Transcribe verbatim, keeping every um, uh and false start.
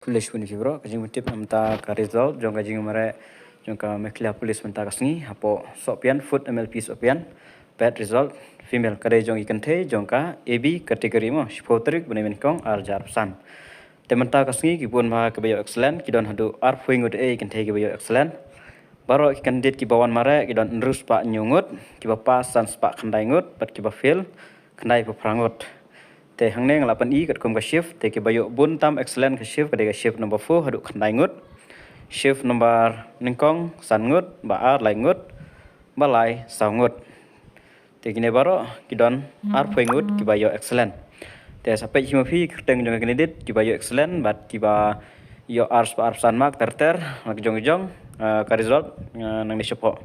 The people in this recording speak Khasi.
Khublei shibun ïa phi baroh. Ka jingpyntip namar ka result jong ka jingmareh jong ka Meghalaya Police mynta ka sngi hapoh Sohpian, Fourth M L P Sohpian. Bad result female ka dei jong i kynthei jong ka A B category mo, shiphew tarik bnai nyngkong ar hajar arphew san. Te mynta ka sngi ki bun bha kiba ïoh excellent, ki don haduh arphew ngut ei kynthei kiba ïoh excellent. Baroh ki candidate kiba wan mareh ki don hynriew spah hynñiew ngut, kiba pass san spah khyndai ngut, bad kiba fail khyndai phew phra ngut. Te hangne nga la pyni katkum ka shift, te kiba ïoh bun tam excellent ka shift ka dei ka shift number four haduh khyndai ngut. Shift number nyngkong san ngut, ba ar lai ngut, ba lai saw ngut. Te kine baroh ki don arphew ngut kiba ïoh excellent. Te sa peit hi ma phi kyrteng jong ka candidate kiba ïoh excellent bad kiba ïoh ar spah arphew san mark ter ter, la ka jong ka jong, eh, ka result, eh, nangne shapoh.